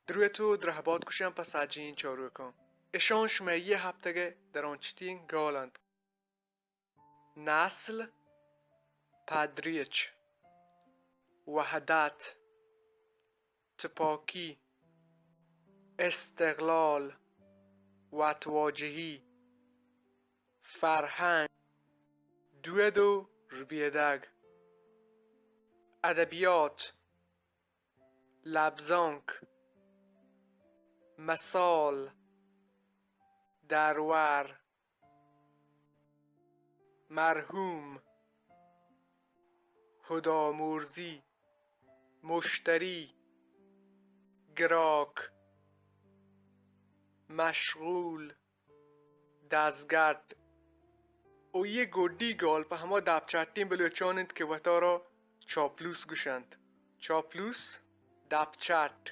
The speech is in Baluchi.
درویت و درہبات گوشاں پہ سجہیں چاروکاں۔ اشان شمئے یہ ہپتگئے درانچتیں گال انت۔ نسل، پدریچ، وحدت، تپاکی، استقلال، وتواجہی، فرہنگ، دود و ربیدگ، ادبیات، لبزانک، مثال، درور، مرحوم، ہدامرزی، مشتری، گراک، مشغول، دزگٹ۔ و یہ گڈی گال پہ ہما دپ چٹیں بلوچان انت کہ وتارا چاپلوس گوشنت۔ چاپلوس، دپ چٹ۔